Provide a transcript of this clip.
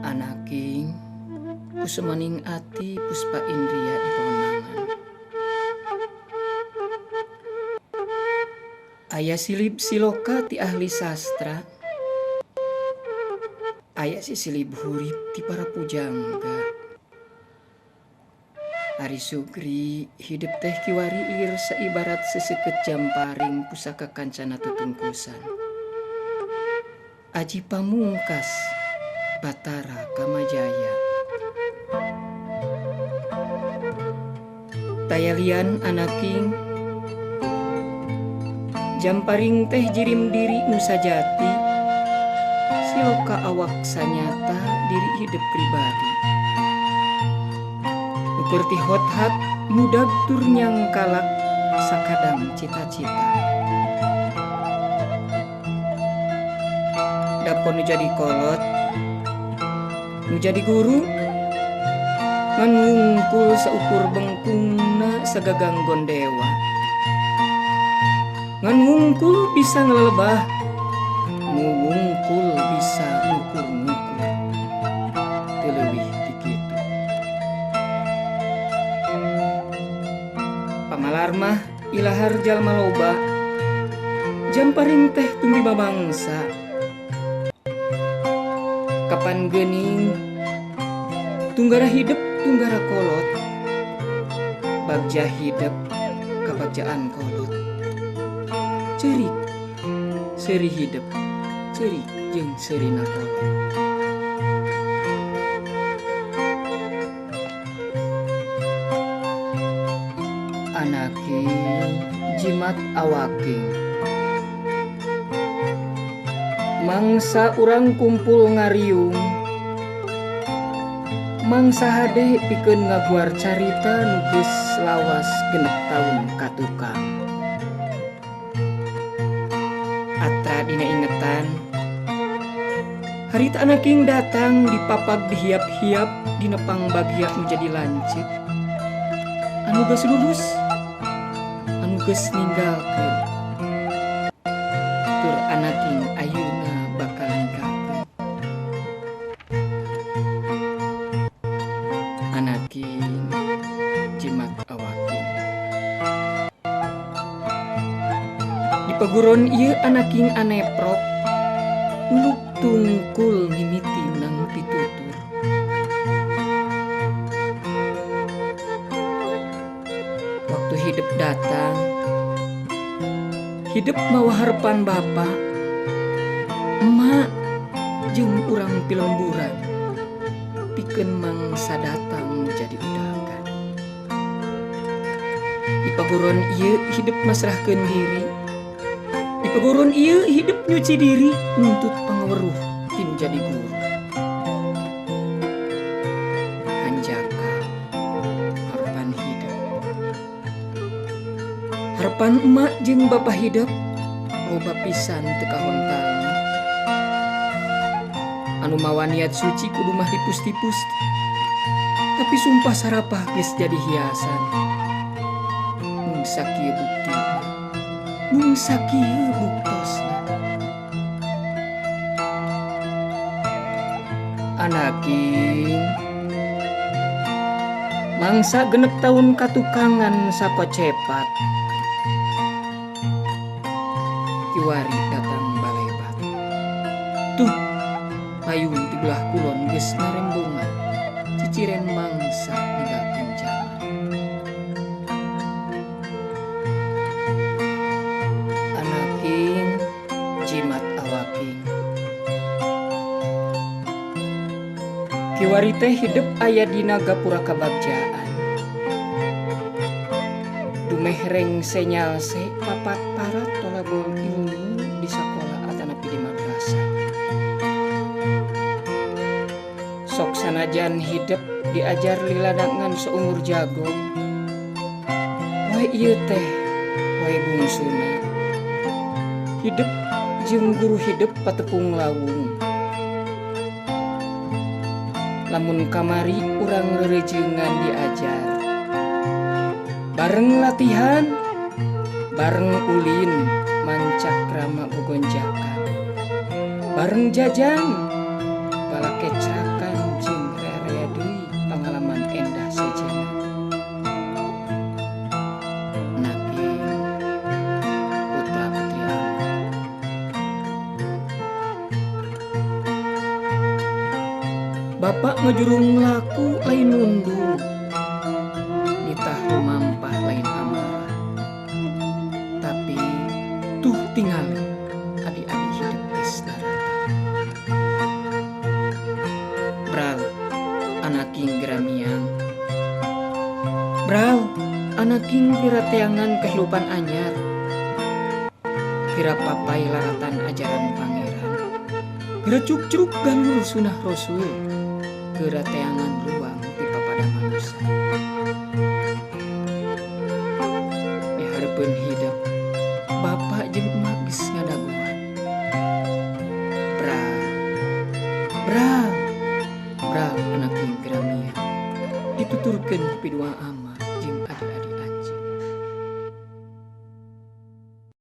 Anaking kusemaning ati Puspa Indria di pawenangan. Aya silib siloka ti ahli sastra, aya sisilib hurip ti para pujangga. Ari Sugri hidep teh kiwari ieu saibarat seseukeut jamparing pusaka kancana tutungkusan. Aji Pamungkas Batara Kamajaya. Taya lian anaking jamparing teh jirim diri nu sajati siloka awak sanyata diri hidep pribadi. Ukur ti hot-hat mudag tur nyangkalak sakadang cita-cita. Dapon nu jadi kolot, nu jadi guru, ngan ngungkul saukur bengkungna sagagang gondewa. Ngan ngungkul bisa ngelelebah, nu wungkul bisa ngukur-ngukur. Teu leuwih ti kitu. Pamalar mah ilahar jalma loba, jamparing teh tumbi mamangsa. Kapan geuning tunggara hidep tunggara kolot, bagja hidep kabagjaan kolot. Ceurik seuri hidep, ceurik jeung seurina kolot. Anaking jimat awaking mangsa urang kumpul ngariung, mangsa hade pikeun ngaguar carita nu geus lawas genep taun katukang. Atra dina ingetan harita anaking datang dipapag dihiap-hiap dina pangbagya nu jadi lanceuk anu geus lulus, anu geus ninggalkeun tur anaking ayeuna bakal ninggalkeun. Anaking jimat awaking di paguron ieu anaking aneprok luk tungkul mimiti nang pitutur. Waktu hidep datang, hidep mawa harepan bapa, emak jeung urang pilemburan pikeun mangsa datang jadi udagan. Di paguron ieu hidep masrahkeun diri, di paguron ieu hidep nyuci diri nuntut pangaweruh ti nu jadi guru. Hanjaka harepan hidep, harepan emak jeung bapa hidep loba pisan teu kahontalna. Anu mawa niat suci kudu mah tipus-tipus, tapi sumpah sarapah geus jadi hiasan. Mung sakieu buktina, mung sakieu buktosna. Anaking mangsa genep taun katukangan sakocepat, kiwari datang balebat. Tuh payung ti belah kulon geus narembongan, ciciren mangsa ninggalkeun jaman. Anaking jimat awaking kiwari teh hidep aya dina gapura kabagjaan. Dumeh rengse nyalse papat parat tolabul ilmu di sakola atanapi di madrasah. Sok sanajan hidep diajar lilana ngan seumur jagung, poe ieu teh poe bungsuna. Hidep jeung guru hidep patepung lawung. Lamun kamari urang reurejeungan diajar, bareng latihan, bareng ulin mancakrama gogonjakan, bareng jajan balakecrakan Bapak ngajurung laku lain nundung. Nitah lumampah lain amarah. Tapi tuh tingali adik-adik hidup geus darata. Bral, anaking geramiang. Bral, anaking pira teangan kehidupan anyar. Pira papai laratan ajaran pangeran. Pira cuk-cuk galur sunah rasul. Geura teangan luang ti papada manusia. Dihareupeun hidep, bapak jeung emak geus ngadaguan. Bral, bral, bral anaking geramiang. Dituturkeun ku pidua ama.